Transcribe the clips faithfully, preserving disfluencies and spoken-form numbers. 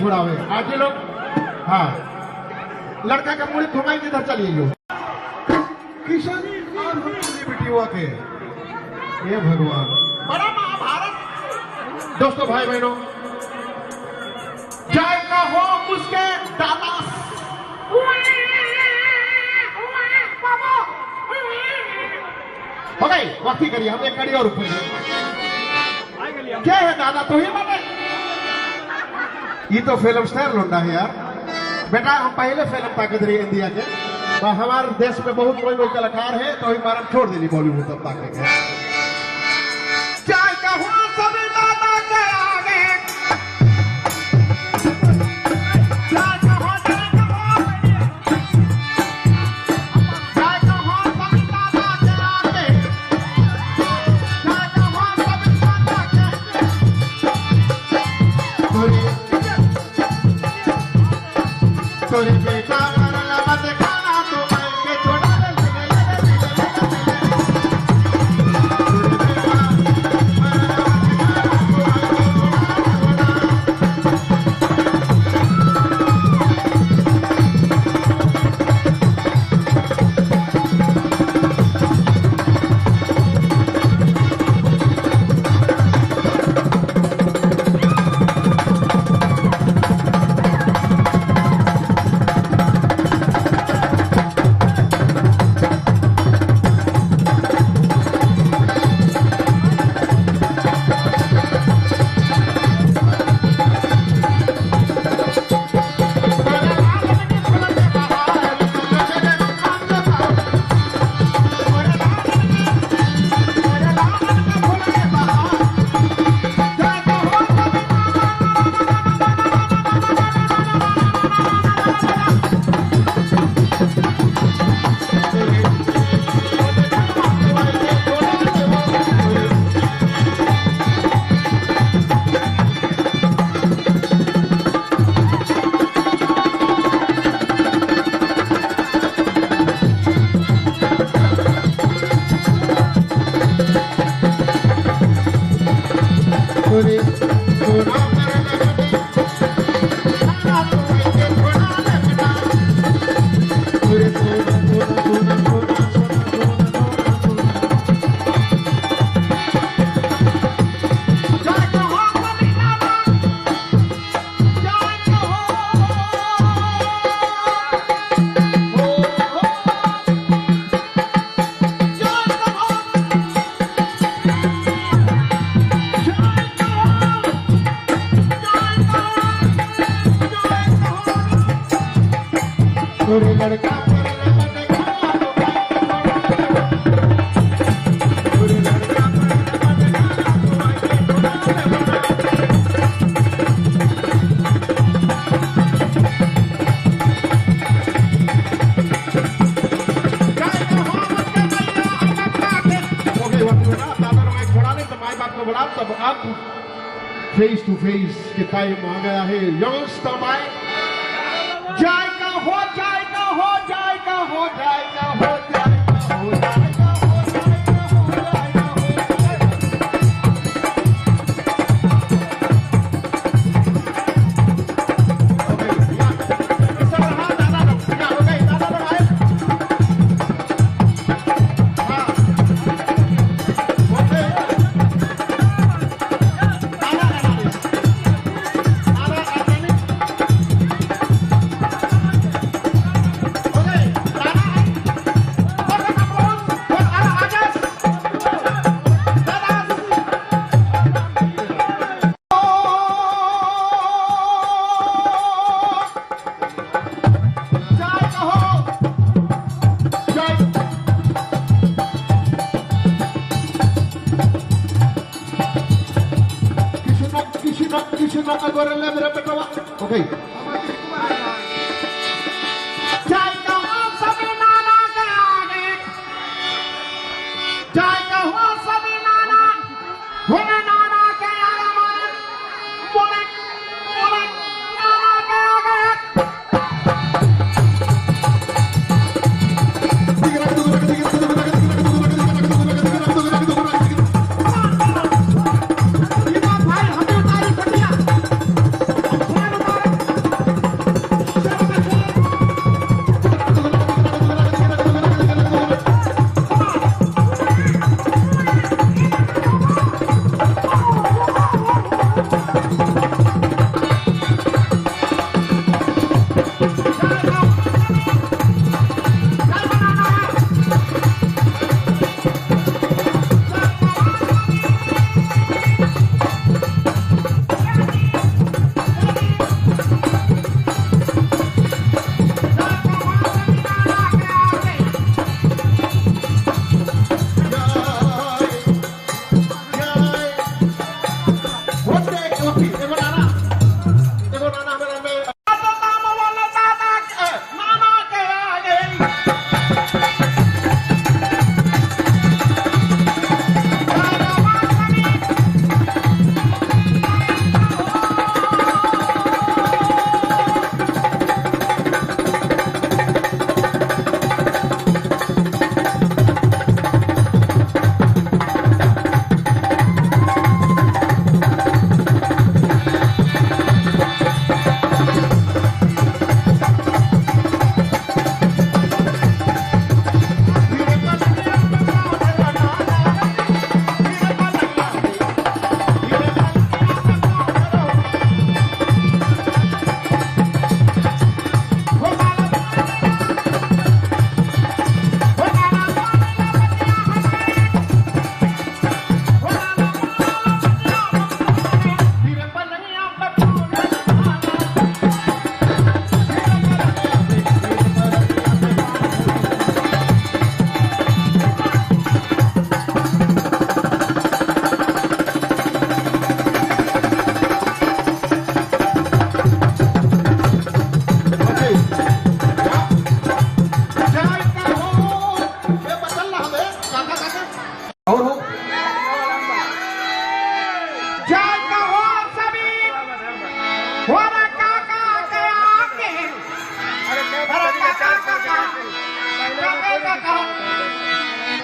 छोड़ावे। आज ये लोग, हाँ, लड़का का मुड़ी घुमाई के इधर चलिए यो। किशन और हम सेलिब्रिटी हुआ के। हे भगवान। बड़ा महाभारत। दोस्तों, भाई बहनों, जय का हो उसके दादा। हो गई, वक्ती करिए, हम एक कड़ी और ऊपर। क्या है दादा, तो ही माने। ये तो फिल्म स्टार लौंडा है यार। बेटा, हम पहले फिल्म ताकत रही इंडिया के, पर हमारे देश में बहुत कोई कोई कलाकार है, तो ही मारा छोड़ देनी बॉलीवुड तब ताके के। जय का हो सभी दादा के आगे। जय का हो, जय का हो। ओके, वक्त में ना, दादा ने माइक छोड़ा ले, तो माई बाप को बुला, तब अब फेस टू फेस के टाइम आ गया है। यंगस्टर भाई, जायका हो, जायका हो, जायका हो, जायका हो, जायका हो। किसी ना, किसी ना, किसी ना, अगर ले मेरे बेटवा। ओके। जय कहो सभी नाना के आगे। जय कहो सभी नाना। बोले नाना के आगे, बोले, बोले, बोले नाना के आगे।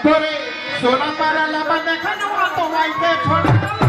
तोरे सोना पारा लबा देखा ना, वहाँ तो वाई के छोड़।